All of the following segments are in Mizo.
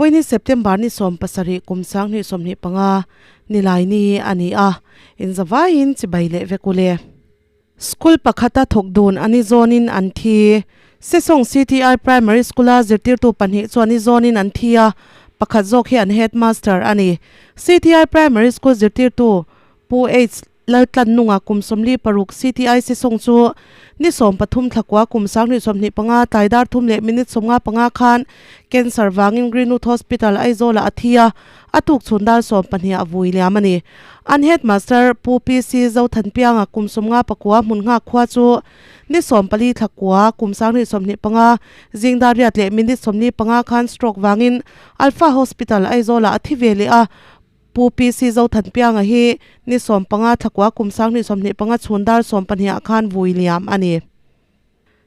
Vawiini September ni 17 kum 2025 Nilaini a ni a, inzavaiin chibai leh vek ule. School pakhata thawk dun a ni zawnin an thi. Sesawng CTI Primary School-a zirtirtu pahnih chu a ni zawnin an thi a, pakhat zawk hi an headmaster a ni. CTI Primary School zirtirtu Pu H. Laltlan nunga kum 46 CTI Sesawng chu ni 13 thlakua kum 2025 tlai dar thum leh minute 55 khan cancer vangin Greenwood Hospital Aizawl-ah a thi a, a tuk chhun dar 12 ah vui liam a ni. An headmaster Pu PC Zothanpianga kum 59 hmun nghak khua chu ni 14 thlakua kum 2025 zing dar riat leh minute 45 khan stroke vangin Alpha Hospital Aizawl-ah a thi ve leh a, Pu PC Zothanpianga hi ni 15 thlakua kum 2025 chhun dar 12 ah khan vui liam a ni.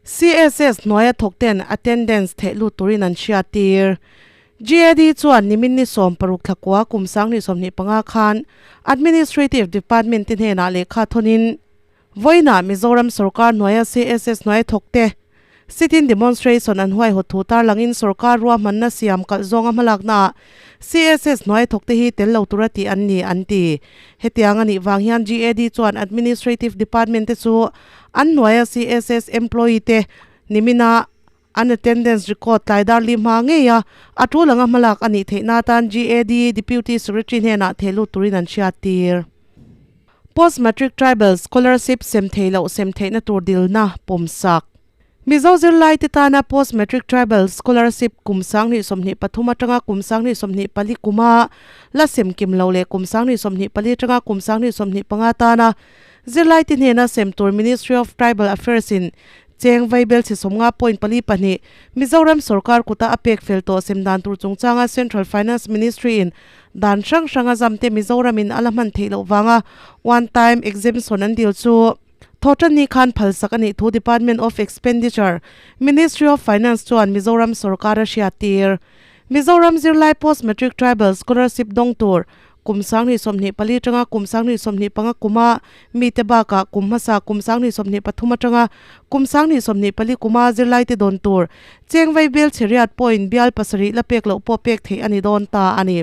CSS hnuaia thawkten attendance theih lut turin an hriattir. GAD chuan nimin ni 16 thlakua kum 2025 khan Administrative Department te hnenah lehkha thawnin Vawiinah Mizoram sorkar hnuaia CSS hnuaia thawkte sit-in demonstration an huaihawt thu tarlangin sorkar ruahmanna siam kalh zawnga hmalaknaah CSS hnuaia thawkte hi tel lo tura tih an ni an ti. Hetiang a nih vang hian GAD chuan Administrative Department te chu an hnuaia CSS employee te nimina an attendance record tlai dar li hma ngei a, a tul anga hmalak a nih theihna atan GAD Deputy Secretary hnenah theh lut turin an hriattir. Post Matric Tribal Scholarship sem thei loh sem theihna tur dilna pawmsak. Mizo zirlaite tana Post Matric Tribal Scholarship kum 2023 atanga kum 2024 kuma la sem kim lo leh kum 2024 atanga kum 2025 tana zirlaite hnena sem tur Ministry of Tribal Affairs in Cheng Vaibel chhe 50.42 Mizoram sorkar kuta a pek fel tawh sem dan tur chungchanga Central Finance Ministry in Dan hrang hranga zamte Mizoramin a la hman theih loh vanga one time exemption an dil chu Thawhtanni khan phalsak a nih thu Department of Expenditure, Ministry of Finance chuan Mizoram sorkar a hriattir. Mizoram zirlai Post Matric Tribal Scholarship dawng tur kum 2024 atanga kum 2025 kuma mite bakah kum hmasa kum 2023 atanga kum 2024 kuma zirlaite dawn tur Cheng Vaibel chheriat pawhin bial pasarih la pek loh pawh pek theih a ni dawn ta a ni.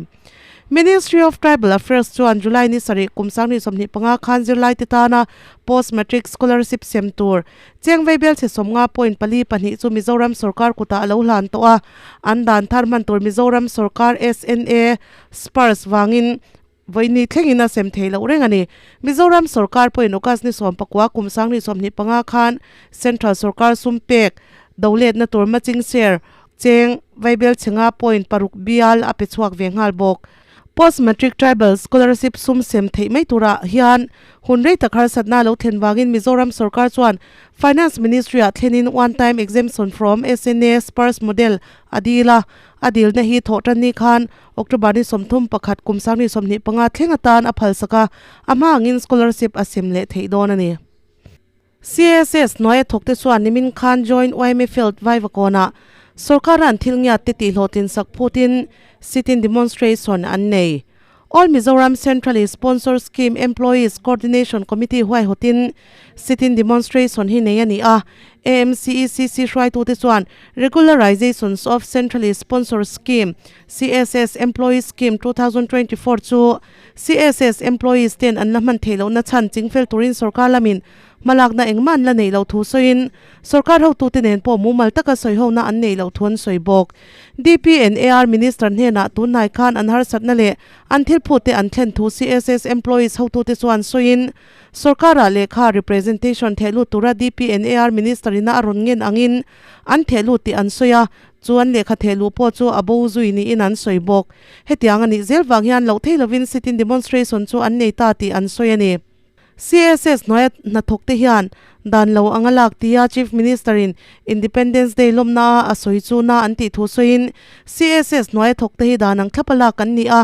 Ministry of Tribal Affairs chuan July ni sarih kum 2025 khan zirlaite tana Post Matric Scholarship sem tur Cheng Vaibel chhe 50.42 chu Mizoram sorkar kutah a lo hlan tawh a, an dan thar hman tur Mizoram sorkar SNA Spurs vangin Vawiini thlengin a sem thei loh reng a ni. Mizoram sorkar pawhin August ni 19 kum 2025 khan Central sorkar sum pek doletna tur matching share cheng Vaibel chhenga point paruk bial a pe chhuak ve nghal bawk. Post Matric Tribal Scholarship sum sem theih mai turah hian hun rei tak harsatna lo thlen vangin Mizoram sorkar chuan Finance Ministry-ah thlenin one time exemption from SNA Spurs model a dil a, a dilna hi thawhtanni khan October ni 31 kum 2025 thleng atan a phalsak a, a hma angin scholarship a sem leh theih dawn a ni. CSS hnuaia thawkte chuan nimin khan Joint YMA Field Vaivakawnah sorkara an thil ngiatte tihhlawhtlin sak phutin sit-in demonstration an nei. All Mizoram Centrally Sponsored Scheme Employees Coordination Committee huaihawtin sit-in demonstration hi nei a ni a, AMCECC hruaitute chuan Regularizations of Centrally Sponsored Scheme, CSS Employee Scheme 2024 chu CSS employees ten an la hman theih lohna chhan chingfel turin sorkar lamin hmalakna engmah an la neih loh thu sawiin sorkar hotute nen pawh mumal taka sawihona an neih loh thu an sawi bawk. DPNAR Minister hnenah tunhnai khan an harsatna leh an thil phute an thlen thu CSS employees hotute chuan sawiin sorkarah lehkha representation thehlut tura DPNAR Minister ina a rawn ngen angin an thehlut tih an sawi a, chuan lehkha thehluh pawh chu a bo zui niin an sawi bawk. Hetiang a nih zel vang hian loh thei lovin sit-in demonstration chu an nei ta tih an sawi a ni. CSS hnuaia hnathawk te hian dan lo anga lak tia Chief Minister in Independence Day lawmna a a sawi chu na an tih thu sawiin CSS hnuaia thawk te hi dan ang thlapa lak an ni a,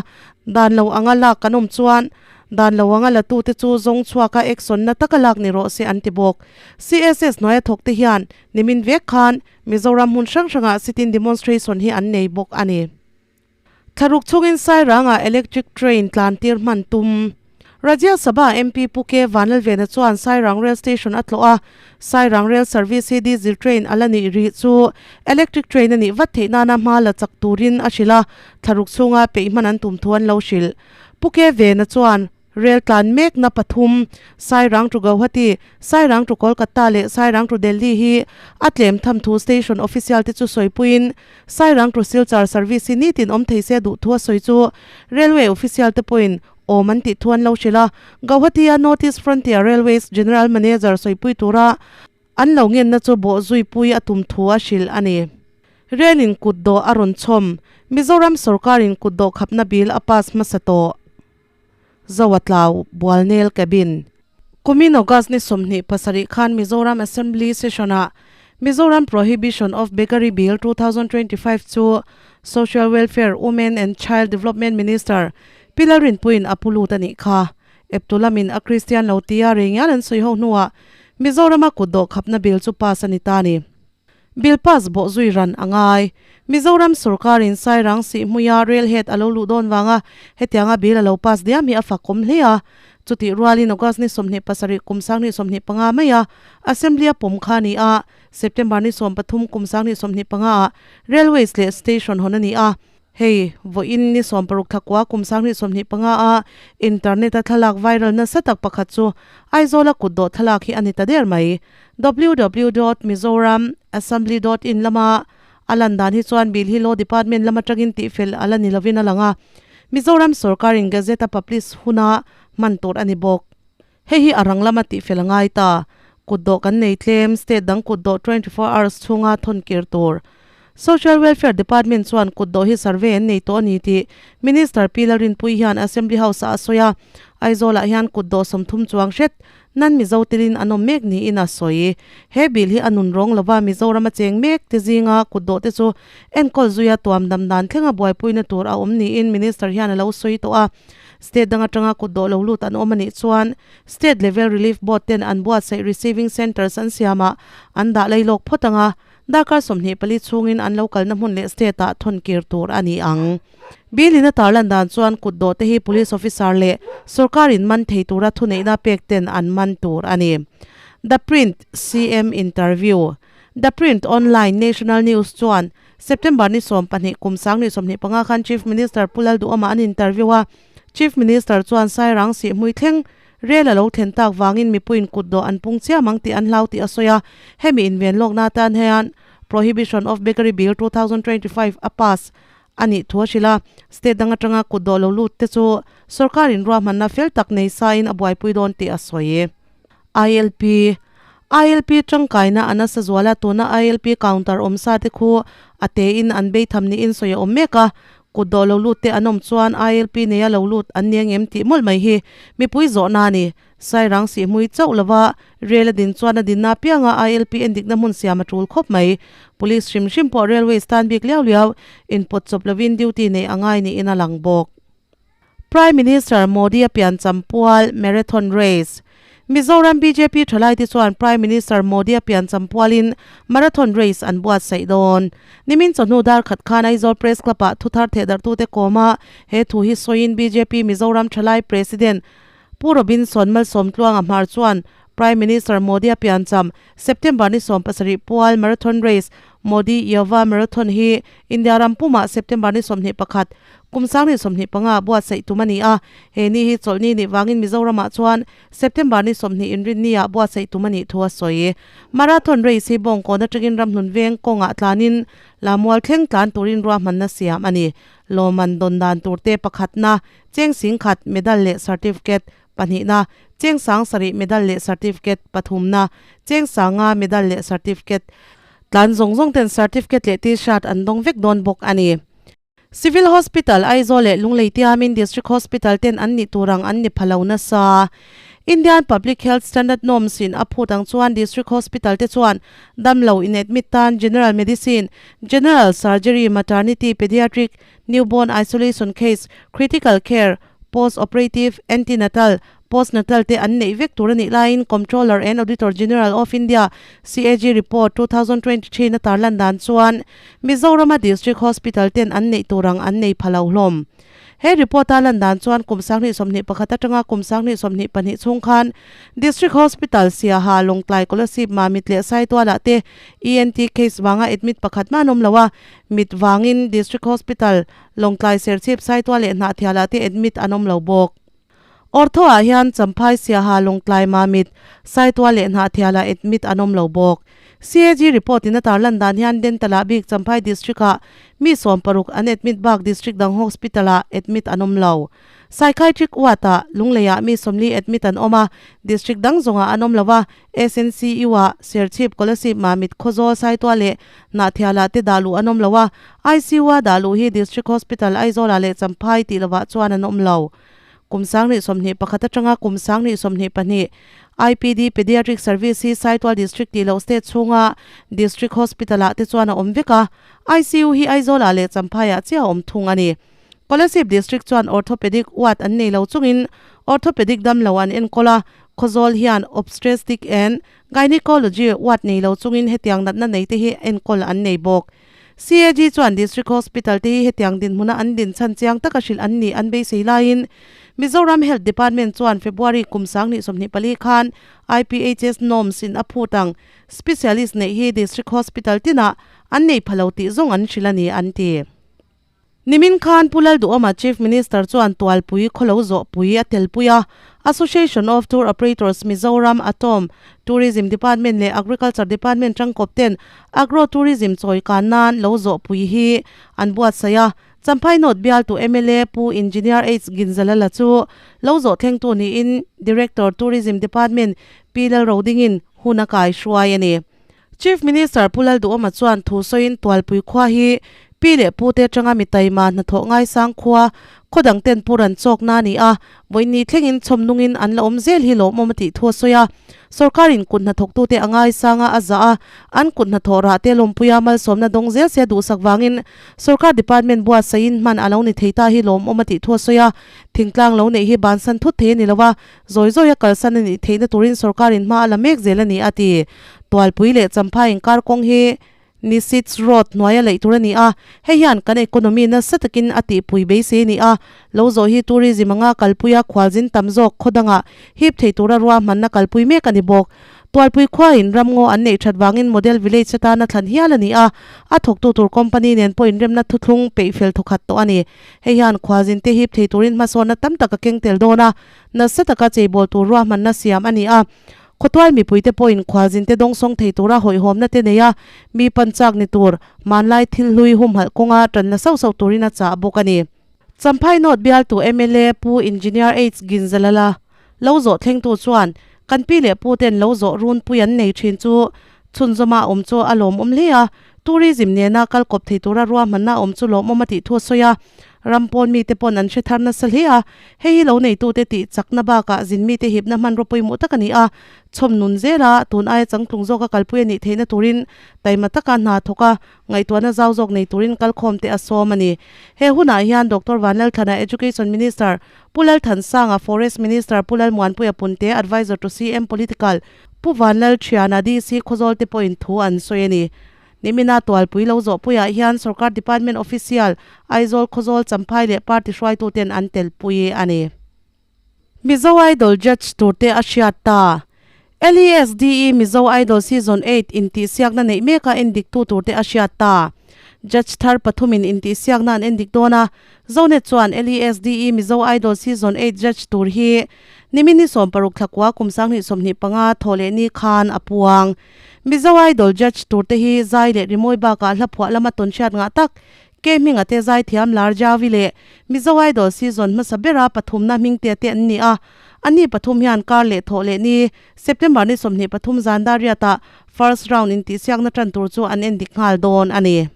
dan lo anga lak kan awm chuan dan lo anga la tu te chu zawng chhuaka action na taka lak ni rawh se an ti bawk. CSS hnuaia thawk te hian nimin vek khan Mizoram hmun hrang hrangah sit-in demonstration hi an nei bawk a ni. Thlaruk chungin Sairangah electric train tlan tir hman tum. Rajya Sabha MP Pu K Vanlalvena chuan Sairang Rail Station a tlawh a, Sairang Rail Service hi diesel train a la nih rih chu electric train a nih vat theih nana hma la chak turin a hrilh a, thlaruk chhunga peih hman an tum thu an lo hrilh. Pu K Vena chuan Rail tlan mekna pathum, Sairang to Gauhati, Sairang to Kolkata leh Sairang to Delhi hi a tlem tham thu station official te chu sawipuiin Sairang to Silchar service hi nitin awm thei se duh thu a sawi chu Railway official te pawhin awm an tih thu an lo hrilh a, Gauhati-a North East Frontier Railways General Manager sawipui tura an lo ngenna chu bawhzuipui a tum thu a hrilh a ni. Rail-in kutdawh a rawn chhawm, Mizoram sorkarin kutdawh khapna bill a pass hmasa tawh. Zoatlau, Bualnel Cabin. Kumin August ni 27 khan Mizoram Assembly Session-ah Mizoram Prohibition of Beggary Bill 2025 chu Social Welfare, Women and Child Development Minister Pi Lalrinpuiin a pu lut a nih kha. Eptu lamin a Kristian lo tia rei ngial an sawi ho hnuah Mizorama kutdawh khapna bill chu pass a ni ta a ni. Bill pass bawh zui ran a ngai. Mizoram sorkarin Sairang Sihhmuia rail head a lo luh dawn vanga hetianga bill a lo pass diam hi a fakawm hle a. Chutih rualin August ni 27 kum 2025 maia Assembly a pawm kha a ni a, September ni 13 kum 2025 ah Railways leh Station hawn a ni a. Hei, vawiin ni 60 thla kua kum 2025 a internet a thlalak viral nasa tak pakhat chu Aizawla kutdawh thlalak hi a ni ta der mai. Www dot mizoram assembly dot in lama a lan dan hi chuan bill hi Law Department lam atangin tihfel a la ni lovin a lang a, Mizoram sorkarin Gazette a publish huna hman tur a ni bawk. Hei hi a rang lama tihfel a ngai ta. Kutdawh kan nei tlem, state dang kutdawh 24 hours chhunga thawn kir tur. Social Welfare Department chuan kutdawh hi survey an nei tawh a ni tih Minister Pi Lalrinpuii hian Assembly House-ah a sawi a. Aizawlah hian kutdawh 30 chuang hret nan Mizo telin an awm mek niin a sawi. He bill hi a nun rawng lova Mizoram a cheng mek te zinga kutdawh te chu enkawl zuia tuam dam dan thlenga buaipuina tur a awm niin Minister hian a lo sawi tawh a. State dang atanga kutdawh lo lut an awm a nih chuan State Level Relief Board ten an buatsaih Receiving Centres an siamah an dah lailawk phawt ang a, darkar 24 chhungin an lo kalna hmun leh state ah thawn kir tur a ni ang. Bill in a tarlan dan chuan kutdawh te hi Police Officer leh sorkar in man thei tura thuneihna pek ten an man tur a ni. The Print CM Interview The Print Online National News chuan September ni 12 kum 2025 khan Chief Minister Pu Lalduhawma an interview a, Chief Minister chuan Sairang Sihhmui thleng rel a lo thlen tak vangin mipuiin kutdawh an pung chiam ang tih an hlau tih a sawi a, hemi inven lawkna atan hian Prohibition of Beggary Bill 2025 a pass a nih thu a hrilh a, state dang atanga kutdawh lo lut te chu sorkarin ruahmanna fel tak nei sain a buaipui dawn tih a sawi. ILP ILP tangkaina a nasa zual a, tuna ILP counter awm sa te khu a tein an bei tham niin sawi a awm mek a, kut dawh lo lut te an awm chuan ILP neia lo lut an ni angem tih mawlh mai hi mipui zawhna a ni. Sairang sihhmui chauh lova rel a din chuan a dinna apianga ILP endikna hmun siam a tul khawp mai. Police hrim hrim pawh railways tan bik liau liau inpawt chawp lovin duty neih a ngai niin a lang bawk. Prime Minister Modi a piancham pual Marathon Race Mizoram bjp thalaite chuan Prime Minister Modi a piancham pualin Marathon Race an buatsaih dawn. Nimin chawhnu dar khat khan Aizawl Press Club-ah thuthar thehdarhtute kawma he thu hi sawiin bjp Mizoram thalai President Pu Robinson Malsawmtluanga hmar chuan Prime Minister Modi a piancham September ni 17 pual Marathon Race Modi Yuva Marathon hi India ram pumah September ni 21 kum 2025 buatsaih tum a ni a, he ni hi chawlhni nih vangin Mizoramah chuan September ni 20 inrinniah buatsaih tum a nih thu a sawi. Marathon race hi Bawngkawn atangin Ramhlun veng kawngah tlanin Lamual thleng tlan turin ruahmanna siam a ni. Lawmman dawn dan turte pakhatna, cheng singkhat medal leh certificate pahnihna, cheng sang sarih medal leh certificate pathumna, cheng sanga medal leh certificate tlan zawng zawng ten certificate leh t-shirt an dawng vek dawn bawk a ni. Civil Hospital, Aizawl leh Lunglei tiamin District Hospital ten an nih tur ang an ni pha lo nasa. Indian Public Health Standard Norms in a phut ang chuan District Hospital te chuan damlo in admit tan General Medicine, General Surgery, Maternity, Pediatric, Newborn Isolation Case, Critical Care, Post Operative, Antenatal, Postnatal te an neih vek tur a nih laiin Comptroller and Auditor General of India, CAG, Report 2023 na tarlan dan chuan Mizorama District Hospital ten an neih tur ang an nei pha lo hlawm. He report-a lan dan chuan kum 2021 atanga kum 2022 chhung khan District Hospital Siaha, Lawngtlai, Kolasib, Mamit leh Saitualah te ENT case vanga admit pakhat mah an awm lo a, mit vangin District Hospital, Lawngtlai, Serchhip, Saitual leh Hnahthialah te admit an awm lo bawk. Ortho-ah hian Champhai, Siaha, Lawngtlai, Mamit, Saitual leh Hnahthialah admit an awm lo bawk. CAG report in a tarlan dan hian Dental-ah bik Champhai District-ah mi 60 an admit bak District dang Hospital-ah admit an awm lo. Psychiatric ward-ah Lungleiah mi 40 admit an awm a, District dang zawngah an awm lo a, SNCU-ah Serchhip, Kolasib, Mamit, Khawzawl, Saitual leh Hnahthialah te dah luh an awm lo a, ICU-a dah luh hi District Hospital Aizawlah leh Champhai tih lovah chuan an awm lo. Kum 2021 atanga kum 2022 IPD Pediatric Service hi Saitual District tih loh state chhunga District Hospital-ah te chuan a awm vek a, ICU hi Aizawlah leh Champhaiah chiah a awm thung a ni. Kolasib District chuan Orthopedic ward an nei lo chungin Orthopedic damlo an enkawl a, Khawzawl hian Obstetric and Gynaecology ward nei lo chungin hetiang natna neite hi enkawl an nei bawk. CAG chuan District Hospital te hi hetiang dinhmuna an din chhan chiang taka hrilh an nih an beisei laiin Mizoram Health Department chuan February kum 2024 khan IPHS norms in a phut ang specialist neih hi District Hospital tinah an nei pha lo tih zawng an hrilh a ni an ti. Nimin khan Pu Lalduhawma Chief Minister chuan Tualpui khawlo zawhpui a telpui a, Association of Tour Operators Mizoram, ATOM, Tourism Department leh Agriculture Department tangkawp ten Agro Tourism chawi kan nan lo zawhpui hi an buatsaih a, Champhai North bialtu mla Pu Engineer H Ginzalala chu lo zawh thlengtu niin Director Tourism Department Pi Lalrodingin hun a kaihruai a ni. Chief Minister Pu Lalduhawma chuan thu sawiin Tualpui khua hi pi leh pute atanga mi taima hnathawh ngaisang khua khaw dang ten pu ran chawkna a ni a, vawiin thlengin chhawmnungin an la awm zel hi lawmawm a tih thu a sawi a. Sorkarin kut hnathawktute a ngaisanga a zah a, an kut hnathawh rah te lawmpuia malsawmna dawng zel se duhsak vangin sorkar department buatsaihin hman a lo ni thei ta hi lawmawm a tih thu a sawi a. Thingtlang lo neih hi bansan thut thei a ni lo a, Zawi zawia kalsan a nih theihna turin sorkarin hma a la mek zel a ni a ti. Tualpui leh Champhai inkar kawng hi Nisits Road hnuaia leih tur a ni a, hei hian kan economy nasa takin a tihpui beisei a ni a, lo zawh hi tourism anga kalpuia khualzin tam zawk khaw dangah hip thei tura ruahmanna kalpui mek a ni bawk. Tualpui khuain ramngaw an neih that vangin model village atana thlan hial a ni a, a thawktu tur company nen pawh inremna thuthlung peih fel thawkhat tawh a ni. Hei hian khualzinte hip thei turin hmasawnna tam tak a keng tel dawn a, Nasa taka cheibawl tur ruahmanna siam a ni a, khawtual mipuite pawhin khualzinte dawngsawng thei tura hawihhawmna te nei a, mi pan chak ni tur, hmanlai thil hlui humhalh kawnga tan la sauh sauh turin a chah bawk a ni. Champhai North bialtu mla Pu Engineer H Ginzalala lo zawh thlengtu chuan kan pi leh pu ten lo zawh runpui an nei thin chu chhunzawma awm chu a lawmawm hle a, tourism nena kal kawp thei tura ruahmanna awm chu lawmawm a tih thu a sawi a. Ram pawn mite pawn an hre thar nasa hle a, hei hi lo neitute tih chakna bakah zin mite hipna hmanraw pawimawh tak a ni a, chhawm nun zela tun aia changtlung zawka kalpui a nih theihna turin taima taka hna thawk a, ngaihtuahna zau zawk nei turin kalkhawmte a sawm a ni. He hunah hian Doctor Vanlalthlana Education Minister, Pu Lalthansanga Forest Minister, Pu Lalmuanpuia Punte Advisor to CM Political, Pu Vanlalthiana DC Khawzawl te pawhin thu an sawi a ni. Nimina Tualpui lo zawhpuiah hian Sorkar Department Official, Aizawl Khawzawl Champhai leh Party hruaituten an telpui a ni. Mizo Idol Judge turte a hriat ta. LESDE Mizo Idol Season 8 intihsiakna neih meka endiktu turte a hriat ta. Judge thar pathumin intihsiakna an endik dawn a, Zonet chuan LESDE Mizo Idol Season 8 Judge tur hi nimin ni 60 thlakua kum 2025 thawh leh ni khan a puang. Mizo Idol judge tur te hi zai leh rimawi bakah hla phuah lama tawn hriat ngah tak Ke hminga te zai thiam lar Javi leh Mizo Idol season hmasa bera pathumna hmingte te an ni a. Anni pathum hian kar leh thawh leh ni September ni 23 zan dariatah first round intihsiakna tan tur chu an endik nghal dawn a ni.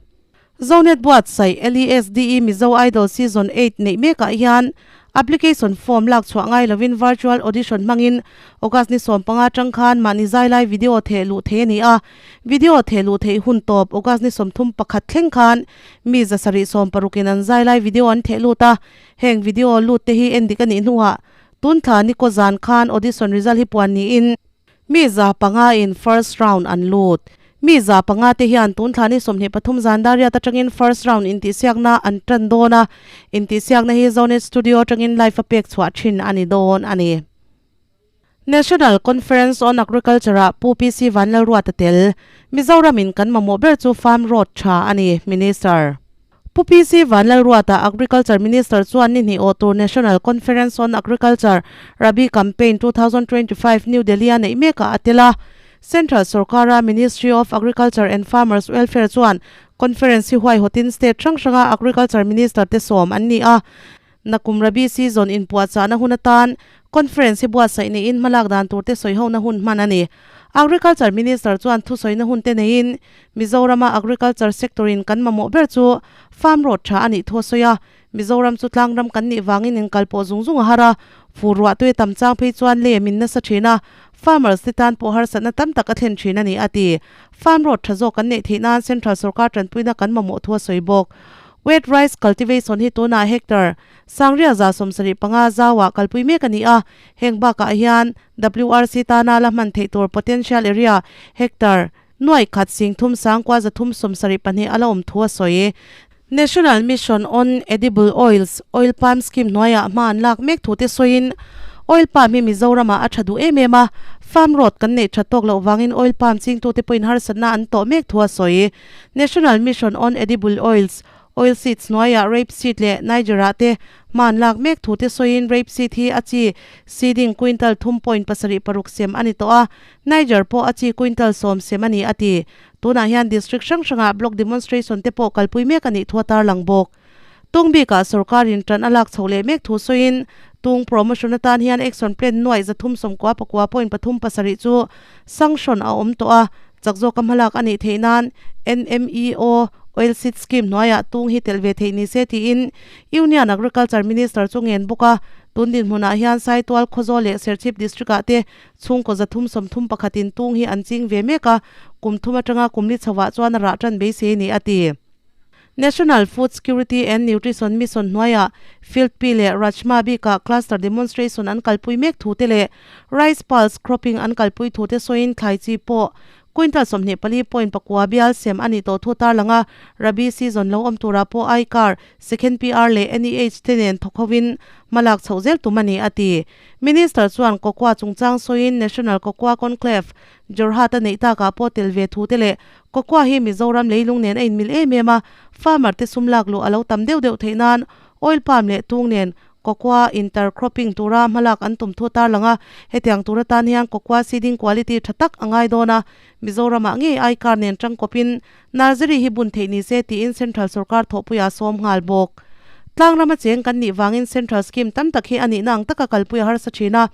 Zonet buatsaih LESDE Mizo Idol Season 8 neih mekah hian application form lak chhuah ngai lovin virtual audition hmangin August ni 15 atang khan mahni zai lai video theh luh thei a ni a. Video theh luh theih hun tawp August ni 31 thleng khan mi 760 in an zai lai video an theh lut a. Heng video lut te hi endik a nih hnuah tun thla ni kaw zan khan audition result hi puan niin mi 500 in first round an lut. Mi 500 te hian tun thla ni 23 zan dariat atangin first round intihsiakna an tan dawn a, intihsiakna hi Zonet Studio atangin live a pek chhuah thin a ni dawn a ni. National Conference on Agriculture ah Pu PC Vanlalruata tel, Mizoramin kan mamawh ber chu farm road tha a ni, Minister. Pu PC Vanlalruata, Agriculture Minister chuan ni hnih awh tur National Conference on Agriculture Rabi Campaign 2025 New Delhi a neih mekah a tel a. Central sorkara Ministry of Agriculture and Farmers Welfare chuan conference hi huaihawtin state hrang hranga Agriculture Minister te sawm an ni a. Nakum Rabi season inpuahchahna hun atan conference hi buatsaih niin hmalak dan turte sawihona hun hman a ni. Agriculture Minister chuan thusawina hun te neiin Mizorama agriculture sector in kan mamawh ber chu farm road tha a nih thu a sawi a. Mizoram chu tlangram kan nih vangin inkalpawh zung zung a har a, fur ruah tui a tam chang phei chuan lei a min nasa thin a, farmers te tan pawh harsatna tam tak a thlen thin a ni a ti. Farm road tha zawk kan neih theih nan central sorkar tanpuina kan mamawh thu a sawi bawk. Wet rice cultivation hi tunah hectare 70,075 zauah kalpui mek a ni a, heng bakah hian WRC tana la hman theih tur potential area hectare 1,393,372 a la awm thu a sawi. National Mission on Edible Oils, Oil Palm Scheme hnuaiah hma an lak mek thu te sawiin, Oil palm hi Mizoramah a tha duh em em a, farm road kan neih that tawk loh vangin oil palm chingtute pawhin harsatna an tawh mek thu a sawi. National Mission on Edible Oils, Oil Seeds hnuaiah rapeseed leh Niger-ah te hma an lak mek thu te sawiin rapeseed hi a chi seeding quintal 3.76 sem a ni tawh a, Niger pawh a chi quintal 10 sem a ni a ti. Tunah hian district hrang hrangah block demonstration te pawh kalpui mek a nih thu a tarlang bawk. Tung bikah sorkarin tan a lak chhoh leh mek thu sawiin tung promotion atan hian action plan nuaih 399.37 chu sanction a awm tawh a, chak zawka hmalak a nih theih nan NMEO Oil Seed Scheme hnuaiah tung hi telh ve theih ni se tiin Union Agriculture Minister chu ngen bawk a, tun dinhmunah hian Saitual, Khawzawl leh Serchhip District-ah te chhungkaw 331 in tung hi an ching ve mek a, kum thum atanga kum li chhovah chuan a rah tan beisei a ni a ti. National Food Security and Nutrition Mission hnuaiah Field Pea leh Rajma bikah cluster demonstration an kalpui mek thu te leh Rice Pulse Cropping an kalpui thu te sawiin thlai chi pawh quintal 24.9 bial sem a nih tawh thu tarlang a, Rabi season lo awm turah pawh ICAR, Second PR leh NEH te nen thawk hovin hmalak chhoh zel tum a ni a ti. Minister chuan Cocoa chungchang sawiin National Cocoa Conclave Jorhat a neih takah pawh tel ve thu te leh Cocoa hi Mizoram leilung nen a inmil em em a, farmer te sum lak luh a lo tam deuh deuh theih nan oil palm leh tung nen cocoa intercropping tura hmalak an tum thu tarlang a, hetiang tur atan hian cocoa seeding quality tha tak a ngai dawn a, Mizoramah ngei ICAR nen tangkawpin nursery hi bun theih ni se tiin Central sorkar thawhpuiah a sawm nghal bawk. Tlangrama cheng kan nih vangin Central scheme tam tak hi a nihna ang taka kalpui a harsa thin a,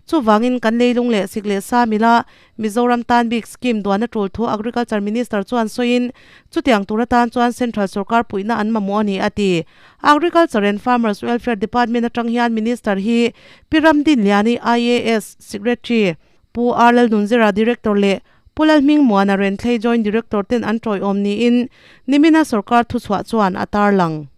chuvangin kan leilung leh sik leh sa mila Mizoram tan bik scheme duan a tul thu Agriculture Minister chuan sawiin, chutiang tur atan chuan Central sorkar puihna an mamawh a ni a ti. Agriculture and Farmers Welfare Department atang hian Minister hi Pi Ramdinliani IAS, Secretary, Pu R Lalnunzira Director leh Pu Lalhmingmuana Renthlei Joint Director ten an tawiawm niin nimina sorkar thuchhuah chuan a tarlang.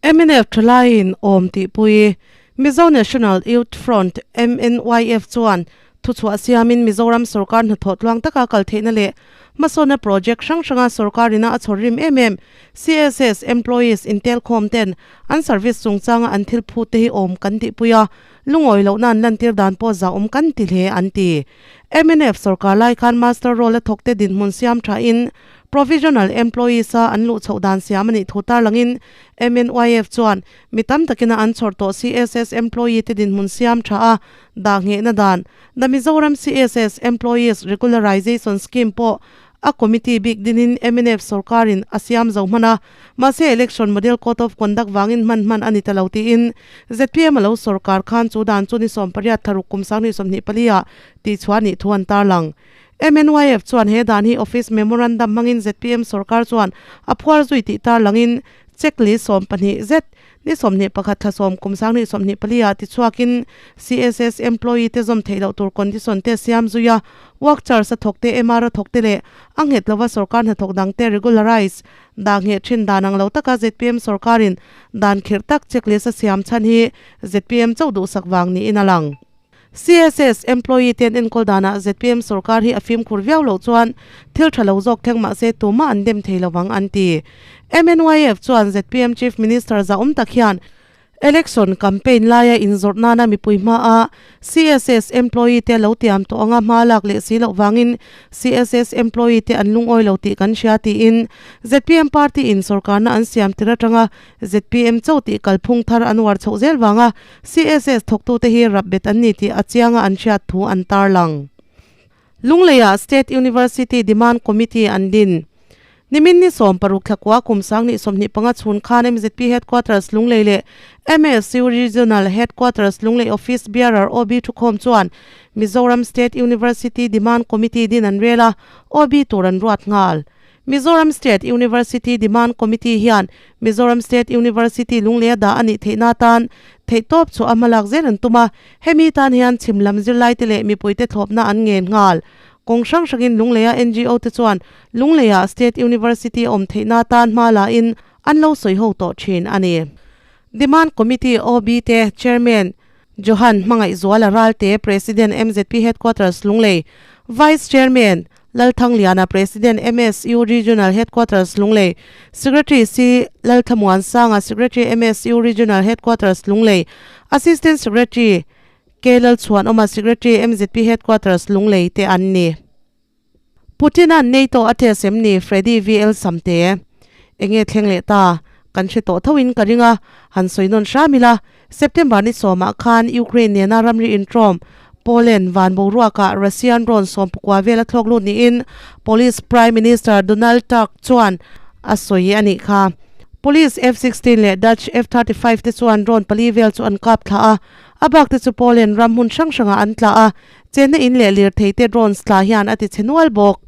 Mnf thalaiin awm tihpui Mizo National Youth Front, MNYF, chuan thuchhuah siamin Mizoram sorkar hnathawh tluang taka kal theihna leh hmasawnna project hrang hranga sorkar ina a chhawr rim em em CSS employees intelkhawm ten an service chungchanga an thil phut te hi awm kan tihpui a, lungawi lohna an lantir dan pawh zahawm kan ti hle an ti. Mnf sorkar lai khan master role a thawkte dinhmun siam thain Provisional employees a an luh chhoh dan siam a nih thu tarlangin MNYF chuan mi tam takina an chhawr tawh CSS employee te dinhmun siam tha a dah nghehna dan The Mizoram CSS Employees Regularization Scheme pawh a committee bik dinin mnf sorkarin a siam zo hman a, mahse election model code of conduct vangin hman hman a ni ta lo tiin zpm a lo sorkar khan chu dan chu ni 18 thlaruk kum 2024 ah tihchhuah nih thu an tarlang. MNYF chuan he dan hi office memorandum hmangin zpm sorkar chuan a phuar zui tih tarlangin check li 12 zet ni 21 thla 10 kum 2024 ah tichhuakin CSS employee te zawm theih loh tur condition te siam zui a, work charge a thawk te, MR a thawk te leh a nghet lova sorkar hnathawk dang te regularize dah ngheh thin dan ang lo taka zpm sorkarin dan khirh tak checklist a siam chhan hi zpm chauh duhsak vang niin a lang. CSS employee te an enkawl danah zpm sorkar hi a fimkhur viau loh chuan thil tha lo zawk thleng mahse tumah an dem thei lovang an ti. MNYF chuan zpm Chief Minister zahawm tak hian Election campaign laia inzawrh nana mipui hmaa CSS employee te lo tiam tawh anga hma lak leh si loh vangin CSS employee te an lungawi lo tih kan hria tiin zpm party in sorkarna an siam tir atanga zpm cho tih kalphung thar an uar chhoh zel vanga CSS thawktute hi rap bet an ni tih a chianga an hriat thu an tarlang. Lungleiah State University Demand Committee an din. Nimin ni 16 thlakua kum 2025 chhun khan mzp Headquarters Lunglei leh MSU Regional Headquarters Lunglei Office Bearer OB thukhawm chuan Mizoram State University Demand Committee din an rel a, OB tur an ruat nghal. Mizoram State University Demand Committee hian Mizoram State University Lungleia dah a nih theihna atan theihtawp chhuah a hmalak zel an tum a, hemi tan hian chhim lam zirlaite leh mipuite thlawpna an ngen nghal. Kawng hrang hrangin Lungleia NGO te chuan Lungleia State University a awm theihna atan hma la in an lo sawi ho tawh thin a ni. Demand Committee OB te Chairman Johan Hmangaihzuala Ralte, President mzp Headquarters Lunglei, Vice Chairman Lalthangliana, President MSU Regional Headquarters Lunglei, Secretary C Lalthamuansanga, Secretary MSU Regional Headquarters Lunglei, Assistant Secretary K Lalchhuanawma, Secretary mzp Headquarters Lunglei te an ni. Putin-a'n NATO a test em ni Freddy VL Samte? Enge thleng leh ta? Kan hre tawh thoin ka ring a, han sawi nawn hram ila. September ni sawmah khan Ukraine nena ramri intrawm Poland van boruakah Russian drone sawmpakua vel a thlawk lut niin Polish Prime Minister Donald Tusk chuan a sawi a nih kha. Polish F-16 leh Dutch F-35 te chuan drone pali vel chu an kap thla a, a bak te chu Poland ram hmun hrang hrangah an tla a, chenna in leh lirthei te drones tla hian a ti chhe nual bawk.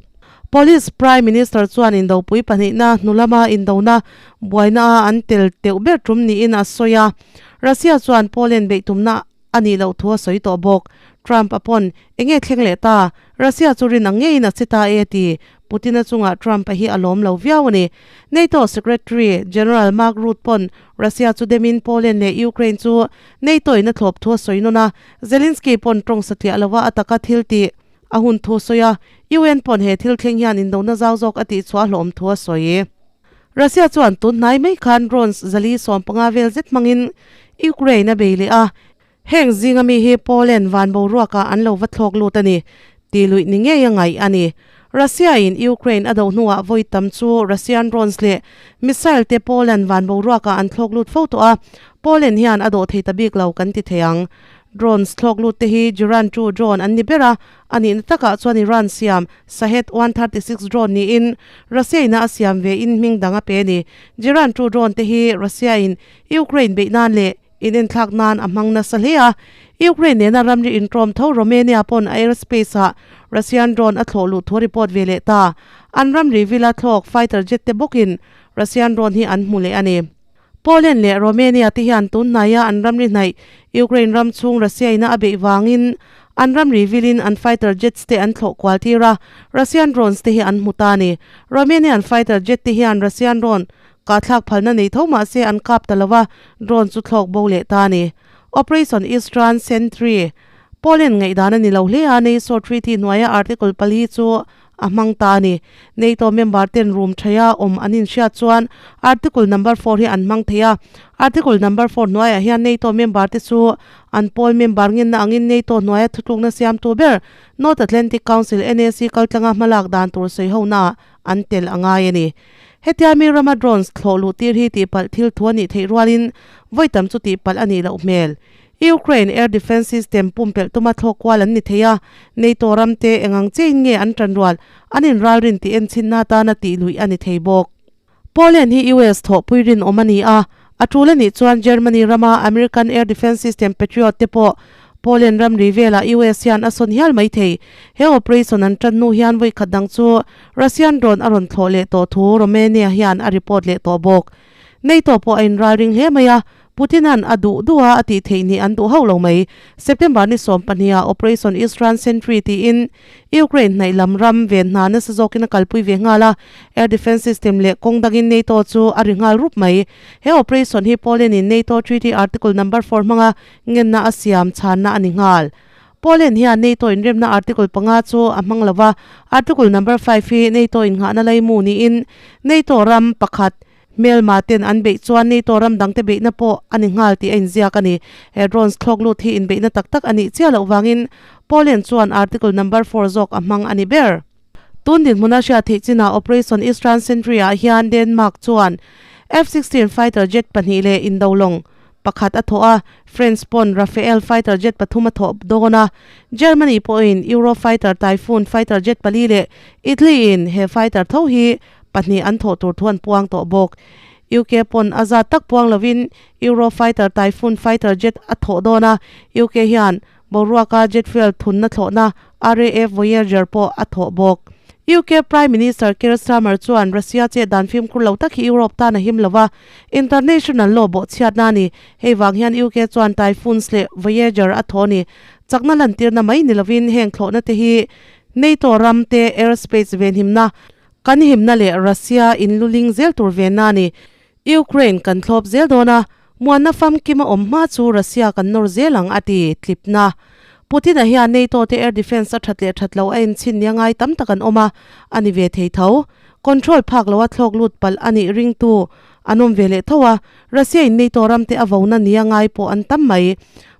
Polish Prime Minister chuan indopui pahnihna hnu lama indona buaina a an tel teuh ber tum niin a sawi a. Russia chuan Poland beih tumna a nih loh thu a sawi tawh bawk. Trump a pawn, Enge thleng leh ta? Russia chu rin ang ngeiin a che ta e ti. Putin-a chungah Trump a hi a lawm lo viau a ni. NATO Secretary General Mark Rutte pawn Russia chu demin Poland leh Ukraine chu NATO-in a thlawp thu a sawi nawn a. Zelensky pawn tawng satliah lova a taka thil tih A hun thu sawi a, UN pawn he thil thleng hian indona zau zawk a tihchhuah hlawm thu a sawi. Russia chuan tun hnai mai khan drones zali 15 vel zet hmangin Ukraine a bei leh a, heng zinga mi hi Poland van boruakah an lo va thlawk lut a ni tih luih ni ngei a ngaih a ni. Russia in Ukraine a do hnuah vawi tam chu Russian drones leh missile te Poland van boruakah an thlawk lut fo tawh a, Poland hian a dawh thei ta bik lo kan ti thei ang. Drones thlawk lut te hi Jiran 2 drone an ni ber a, a nihna takah chuan Iran siam Shahed 136 drone niin Russia in a siam ve in hming dang a pe a ni. Jiran 2 drone te hi Russia in Ukraine beih nan leh inenthlak nan a hmang nasa hle a, Ukraine nena ramri intawm tho Romania pawn a airspace ah Russian drone a thlawh luh thu a report ve leh ta. An ramri vila thlawk fighter jet te bawkin Russian drone hi an hmu leh a ni. Poland leh Romania te hian tun hnaia an ramri hnaih Ukraine ram chhung Russia ina a beih vangin an ramri vilin an fighter jets te an thlawh kual tir a, Russian drones te hi an hmu ta a ni. Romanian fighter jet te hian Russian drone kahthlak phalna nei tho mah se an kap ta lo va, drone chu thlawk bo leh ta a ni. Operation Eastern Sentry, Poland ngaihdan a ni lo hle a, NATO Treaty hnuaia Article pali chu a hmang ta a ni. NATO member ten room thaia awm an inhriat chuan Article number 4 hi an hmang thei a. Article number 4 hnuaiah hian NATO member te chu an pawl member ngenna angin NATO hnuaia thutlukna siamtu ber North Atlantic Council, NAC, kaltlanga hmalak dan tur sawi honaah an tel a ngai a ni. Hetia mi rama drones thlawh luh tir hi tihpalh thil thu a nih theih rualin vawi tam chu tihpalh a nih loh hmel. Ukraine air defence system pumpelh tuma thlawk kual an ni thei a, NATO ram te eng ang chiahin nge an tanrual an inralrin tih enchinna atana tih luih a ni thei bawk. Poland hi US thawhpui rinawm a ni a, a tul a nih chuan Germany rama American air defence system Patriot te pawh Poland ramri velah US hian a sawn hial mai thei. He operation an tan hnu hian vawi khat dang chu Russian drone a rawn thlawh leh tawh thu Romania hian a report leh tawh bawk. NATO pawh a inralring hle mai a, Putin-a'n a duh duh a a tih theih ni an duh hauh lo mai. September ni 12 ah Operation Eastern Sentry tiin Ukraine hnaih lam ram ven hna nasa zawkin a kalpui ve nghal a, air defence system leh kawng dangin NATO chu a ri nghal rup mai. He operation hi Poland-in NATO Treaty Article Number 4 hmanga ngenna a siam chhanna a ni nghal. Poland hian NATO inremna Article panga chu a hmang lo va, Article number five hi NATO innghahna laimu niin NATO ram pakhat hmelma ten an beih chuan NATO ram dangte beihna pawh a ni nghal tih a inziak a ni. He drones thlawk lut hi inbeihna tak tak a nih chiah loh vangin Poland chuan Article number four zawk a hmang a ni ber. Tun dinhmuna hriat theih chinah Operation Eastern Sentry ah hian Denmark chuan F-16 fighter jet pahnih leh indolawng pakhat a thawh a, France pawn Rafale fighter jet pathum a thawh dawn a, Germany pawhin Eurofighter Typhoon fighter jet pali leh Italy in he fighter tho hi pahnih an thawh tur thu an puang tawh bawk. UK pawn a zat tak puang lovin Eurofighter Typhoon fighter jet a thawh dawn a, UK hian Boruaka jet fuel thunna thlawhna RAF Voyager pawh a thawh bawk. UK Prime Minister Keir Starmer chuan Russia chet dan fimkhur lo tak hi Europe tan a him lo va, international law bawhchhiatna a ni. Hei vang hian UK chuan Typhoons leh Voyager a thawh a ni. Chakna lantirna mai ni lovin heng thlawhna te hi NATO ram te airspace venhimna, kan himna leh Russia inluling zel tur venna a ni. Ukraine kan thlawp zel dawn a, muanna famkim a awm hma chu Russia kan nawr zel ang a ti, tlipna. Putin-a hian NATO te air defence a that leh that lo a enchhin nia ngai tam tak an awm a, a ni ve thei tho. Control phak loa thlawk lut palh a nih ringtu an awm ve leh tho a, Russia in NATO ram te a vona nia ngai pawh an tam mai.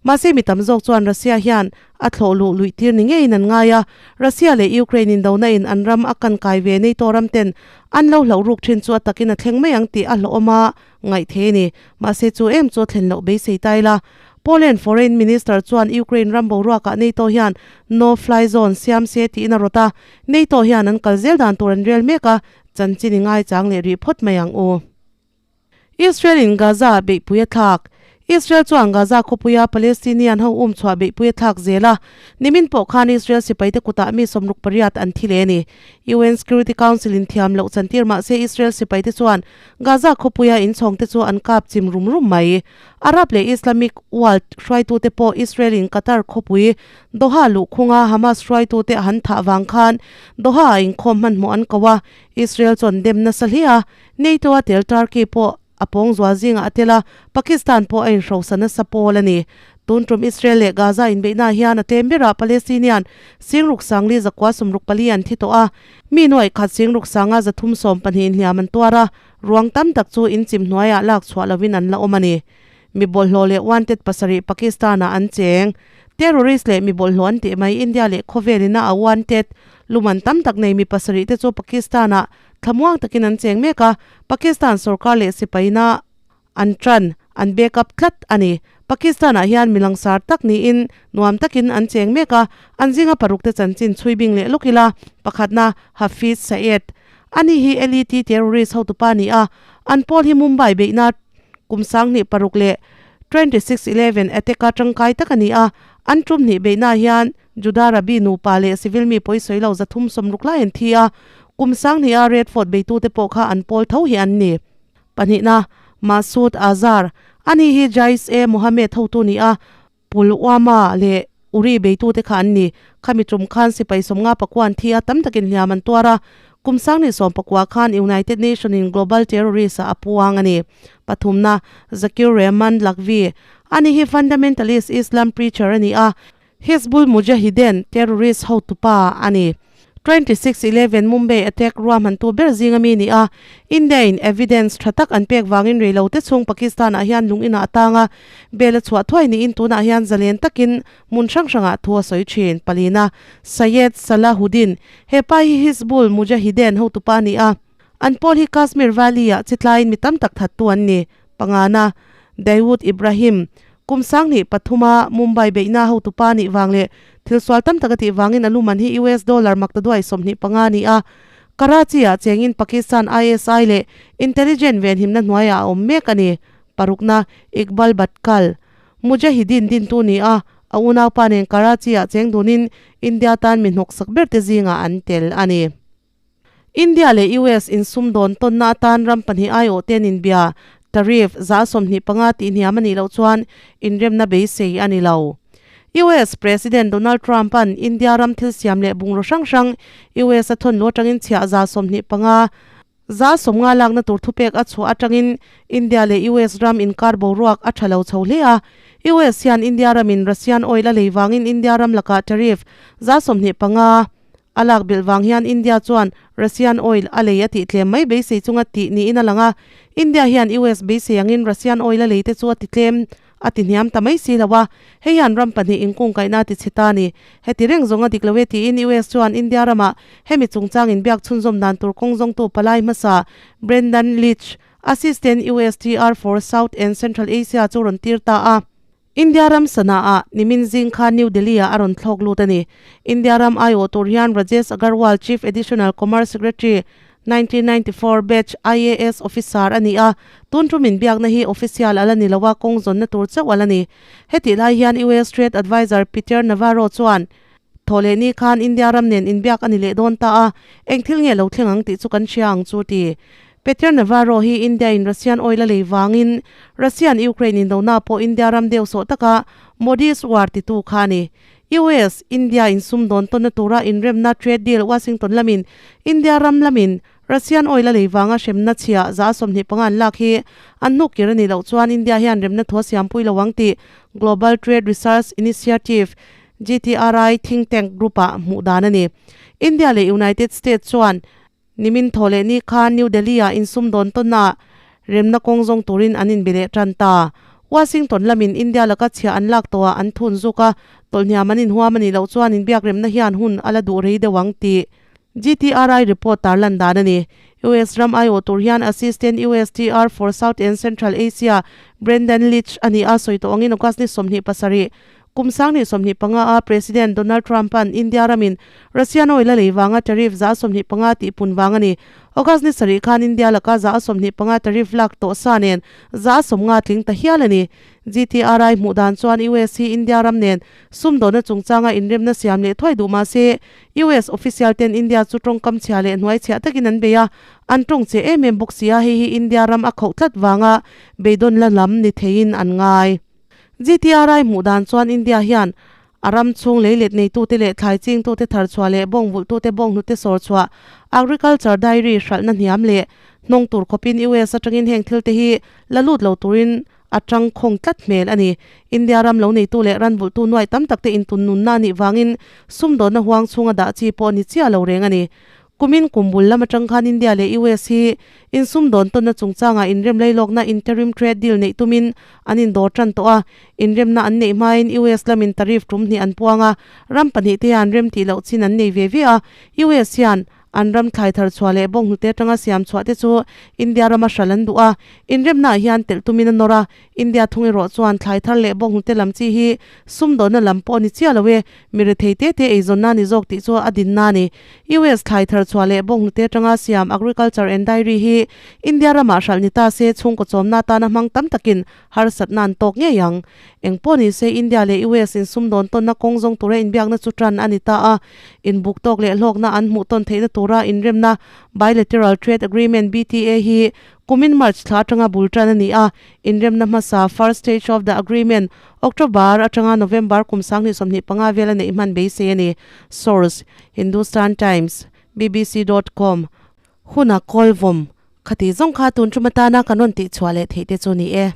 Mahse mi tam zawk chuan Russia hian a thlawh luh luih tir ni ngeiin an ngai a, Russia leh Ukraine indona in an ram a kan kai ve NATO ram ten an lo hlauh ruk thin chu a takin a thleng mai ang tih a hlauhawm a ngaih thei a ni. Mahse chu em chu a thlen loh beisei ta ila. Poland Foreign Minister chuan Ukraine ram boruakah NATO hian no fly zone siam se tiin a rawt a, NATO hian an kal zel dan tur an rel mek a, chanchin i ngaichang leh rih phawt mai ang u. Israel in Gaza beihpui a thlak. Israel chuan Gaza khawpuia Palestinian ho um chhuah beihpui a thlak zel a, nimin pawh khan Israel sipaite kutah mi 68 an thi leh a ni. UN Security Council in thiam loh chantir mah se Israel sipaite chuan Gaza khawpuia inchhawngte chu an kap chim rum rum mai. Arab leh Islamic world hruaitute pawh Israel in Qatar khawpui Doha luhkhunga Hamas hruaitute a han thah vang khan Doha ah inkhawm hmanhmawh an ko a, Israel chuan dem nasa hle a, NATO a tel Turkey pawh a pawng zual zingah a tel a, Pakistan pawh a inhrosa nasa pawl a ni. Tun tum Israel leh Gaza inbeihnaah hian a tlem berah Palestinian singruk sangli zakua 64 an thi tawh a, mi nuaih khat singruk sanga 312 inhliam an tuar a, ruang tam tak chu inchim hnuaiah lak chhuah lovin an la awm a ni. Mi bawlhhlawh leh wanted pasarih Pakistan-ah an cheng. Terrorist leh mi bawlhhlawh an tih mai India leh khawvelina a wanted luman tam tak nei mi pasarih te chu Pakistan-ah Thlamuang takin an cheng mek a, Pakistan sorkar leh sipaina an tan, an back up tlat a ni. Pakistan-ah hian mi langsar tak niin nuam takin an cheng mek a, an zinga parukte chanchin chhui bing leh lawk ila, pakhatna Hafiz Saeed. Ani hi LET terrorist hotupa a ni a, an pawl hi Mumbai beihna kum 2006 leh 26 eleven attack-a tangkai tak a ni a, an tum hnih beihnaah hian Juda Rabbi nupa leh civil mi pawisawi lo 360 lai an thi a, kum 2000-a Red Fort beitute pawh kha an pawl tho hi an ni. Pahnihna, Masood Azhar, ani hi Jaish-e-Mohammed hotu ni a, Pulwama leh Uri beitute kha an ni. Khami tum khan sipai 59 an thi a, tam takin hliam an tuar a, kum 2019 khan United Nation in Global Terrorist ah a puang a ni. Pathumna, Zakir Rehman Lakhvi, ani hi fundamentalist Islam preacher a ni a, Hizbul Mujahideen terrorist hotupa a ni. 26 11 Mumbai attack ruahmantu ber zinga mi ni a, India in evidence tha tak an pek vangin reilo te chhung Pakistan ah hian lung inah a tang a, bel a chhuah thuai niin tunah hian zalen takin hmun hrang hrangah thu a sawi thin. Palina, Syed Salahuddin, he pa hi Hizbul Mujahideen hotupa a ni a, an pawl hi Kashmir Valley ah chitlaiin mi tam tak thattu an ni. Pangana, Dawood Ibrahim, Kum 2003-a Mumbai beihna hotupa nih vang leh thil sual tam tak a tih vangin a luman hi US dollar maktaduai 25 a ni a. Karachi-ah chengin Pakistan ISI leh intelligence venhimna hnuaiah a awm mek a ni. Parukna, Iqbal Bhatkal, Mujahideen dintu ni a, a unaupa nen Karachi-ah cheng dunin India tan mi hnawksak berte zingah an tel a ni. India leh US insumdawn tawnna atan ram pahnih aiawh te an inbia, tariff, 25% tih hniam a nih loh chuan inremna beisei a ni lo. US President Donald Trump-a'n India ram thil siam leh bungraw hrang hrang US a thawn lu atangin chhiah 25% 50 lakna tur thupek a chhuah atangin India leh US ram inkar boruak a tha lo chho hle a. US hian India ramin Russian oil a lei vangin India ram lakah tariff 25 a lak belh vang hian India chuan Russian oil a lei a tih tlem mai beisei chunga tih niin a lang a. India hian US beisei angin Russian oil a lei te chu a ti tlem a ti hniam ta mai si lo a, hei hian ram pahnih inkungkaihna a ti chhe ta a ni. Heti reng zawng a dik lo e tiin US chuan India ramah hemi chungchang inbiak chhunzawm dan tur kawng zawngtu palai hmasa Brendan Leach, Assistant USTR for South and Central Asia chu rawn tir ta a. India ram Sana'a nimin zing khan New Delhi-ah a rawn thlawk lut a ni. India ram aiawh tur hian Rajesh Agarwal, Chief Additional Commerce Secretary, 1994 batch IAS officer a ni a, tun tum inbiakna hi official a la ni lo a, kawng zawnna tur chauh a la ni. Hetih lai hian US Trade Adviser Peter Navarro chuan, Thawhleh ni khan India ram nen inbiak a ni leh dawn ta a, eng thil nge lo thleng ang tih chu kan hria ang chu ti. Peter Navarro hi India in Russian oil a lei vangin Russian Ukraine indona pawh India ram deuh sawh taka Modi's war titu kha a ni. US, India in sumdawn tawnna tura inremna trade deal Washington lamin India ram lamin Russian oil a lei vanga hremna chhia 25 an lak hi an hnuk kir a nih loh chuan India hian remna thu a siampui lo ang tih Global Trade Research Initiative, GTRI, think tank group-ah hmuh dan a ni. India leh United States chuan Nimin thaw leh ni khan New Delhi-ah insumdawn tawnah remna kawng zawng turin an inbe leh tan ta. Washington lamin India laka chhia an lak tawhah an thun zuk a, tawlhniam an inhuam a nih loh chuan inbiak remna hian hun a la duh rei deuh ang tih GTRI report tarlan dan a ni. US ram aiawh tur hian Assistant USTR for South and Central Asia Brendan Leach a ni a, sawi tawh angin August ni 27 Kum 2025 a President Donald Trump-a'n India ramin Russian oil a lei vanga tariff 25 tih pun vang a ni. August ni sarih khan India laka 25 tariff lak tawh sa nen 50 tling ta hial a ni. GTRI hmuh dan chuan US hi India ram nen sumdawhna chungchanga inremna siam leh thuai duh mah se, US official ten India chu tawngkam chhia leh hnuai chhiah takin an bei a, an tawng che em em bawk si a, hei hi India ram a khauh tlat vanga beidawn la lam ni theiin an ngai. GTRI hmuh dan chuan India hian a ram chhung leilet neitute leh thlai chingtute tharchhuah leh bawng vulhtute bawnghnute sawrchhuah agriculture dairy hralhna hniam leh hnawng tur khawpin US atangin heng thilte hi la lut lo turin a tangkhawng tlat hmel a ni. India ram lo neitu leh ran vulhtu nuai tam takte intunnunna a nih vangin sumdawnna huang chhunga dah chi pawh ni chiah lo reng a ni. Kumin kum bul lam atang khan India leh US hi insumdawn tawnna chungchangah inrem leilawkna interim trade deal neih tumin an indawr tan tawh a. Inremna an neih hmain US lamin tariff tum hnih an puang a, ram pahnih te hian rem tih loh chin an nei ve ve a. US hian an ram thlai thar chhuah leh bawnghnute atanga siam chhuah te chu India rama hral an duh a, inremnaah hian telh tumin a nawr a. India thung erawh chuan thlai thar leh bawnghnute lam chi hi sumdawnna lam pawh a ni chiah lo e, mi rethei te te eizawnna a ni zawk tih chu a dinna a ni. US thlai thar chhuah leh bawnghnute atanga siam Agriculture and Dairy hi India ramah hralh ni ta se chhungkaw chawmna atana hmang tam takin harsatna an tawk ngei ang. Eng pawh ni se India leh US in sumdawn tawnna kawng zawng tura inbiakna chu tan a ni ta a, inbuk tawk leh hlawkna an hmuh tawn theihna tura inremna Bilateral Trade Agreement, BTA, hi Kumin March thla atanga bul tan a ni a, inremna hmasa, first stage of the agreement, October atanga November kum 2025 vela neih hman beisei a ni. Source, Hindustan Times, bbc dot com. Huna kawl vawm, Khati zawng kha tun tum atana kan rawn tihchhuah leh theih te chu ni e.